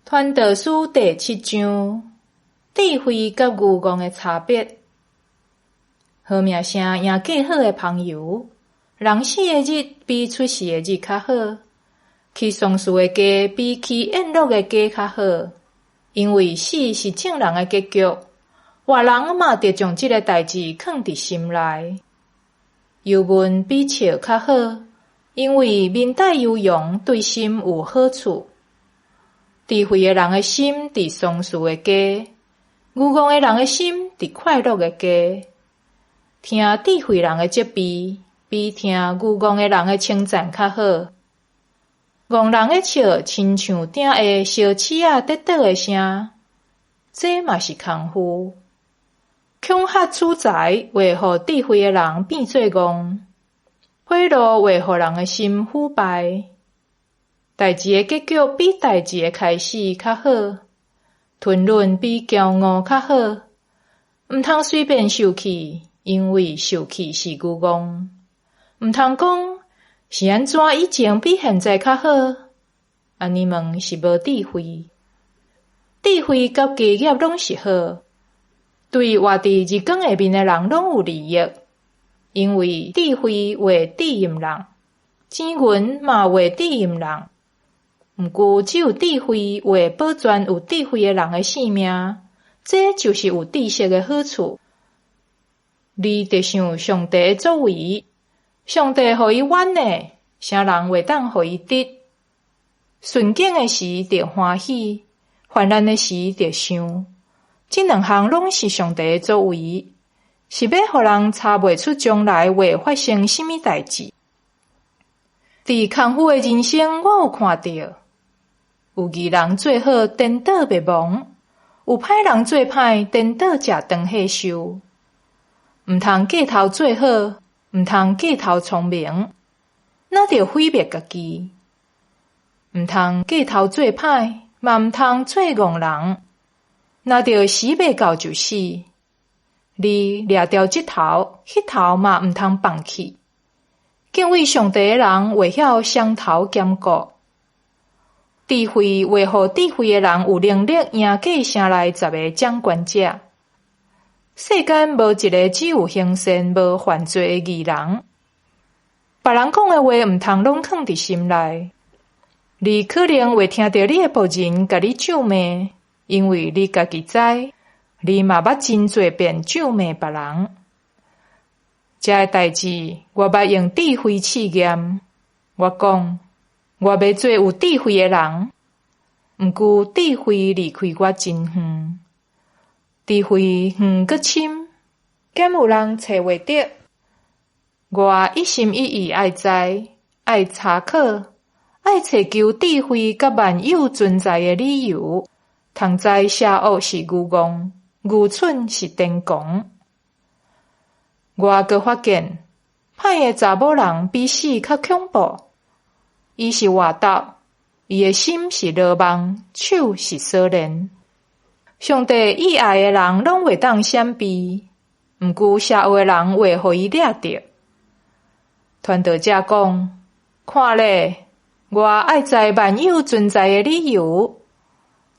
傳道書第七章，智慧佮愚戇的差別。好名聲贏過好的朋友，人死的日比出世的日較好。去喪事的家比去宴樂的家較好，因為死是眾人的結局，活人嘛著將這个代誌囥佇心內。憂悶比笑較好，因為面帶憂容對心有好處。智慧的人的心佇喪事的家，愚戇的人的心佇快樂的家。聽智慧人的責備，比聽愚戇的人的稱讚較好。戇人的笑，親像鼎下燒鼠仔跌倒的聲，這嘛是空虛。恐嚇取財會予智慧的人變做戇，賄賂會予人的心腐敗。代誌的結局比代誌的開始較好，吞忍比驕傲較好。毋通隨便受氣，因為受氣是愚戇。毋通講是按怎以前比現在較好，按呢問是無智慧。智慧佮家業攏是好，對活佇日光下面的人攏有利益，因為智慧會治陰人，錢銀嘛會治陰人。毋過只有智慧會保全有智慧的人的性命，這就是有知識的好處。你著想上帝的作為，上帝予伊彎的，啥人會當予伊直？順境的時著歡喜，患難的時著想，這兩項攏是上帝的作為，是欲予人查袂出將來會發生啥物代誌。佇空虛的人生，我有看著，有義人做好顛倒滅亡，有歹人做歹顛倒食長歲壽。毋通過頭做好，毋通過頭聰明，若著毀滅家己。毋通過頭做歹，嘛毋通做戇人，若著死袂到就死。你掠牢這頭，彼頭嘛毋通放棄。敬畏上帝的人會曉雙頭兼顧。智慧會予智慧的人有能力贏過城內十个掌權者。世間無一个只有行善無犯罪的義人。別人講的話毋通攏囥佇心內。你可能會聽著你的僕人共你咒罵，因為你家己知，你嘛捌真濟遍咒罵別人。這个代誌，我捌用智慧試驗。我講，我欲做有智慧的人，毋過智慧離開我真遠。智慧遠閣深，敢有人揣會著？我一心一意愛知，愛查考，愛揣求智慧佮萬有存在的理由，通知邪惡是愚戇，愚蠢是癲狂。我閣發現，歹的查某人比死較恐怖。伊是活毒，伊的心是羅網，手是鎖鏈。上帝意愛的人攏會當閃避，毋過邪惡的人會予伊掠著。傳道者講：看咧，我愛知萬有存在的理由，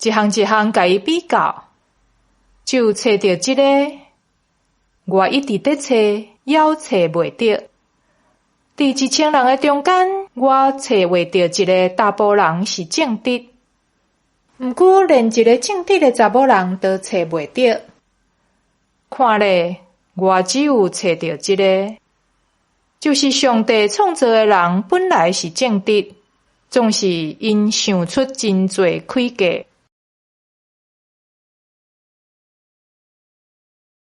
一項一項共伊比較，就揣著這个。我一直佇揣，猶揣袂著。佇一千人的中間，我揣袂著一个查埔人是正直。毋過連一个正直的查某人都揣袂著。看咧，我只有揣著這个，就是上帝創造的人本來是正直，總是𪜶想出真濟詭計。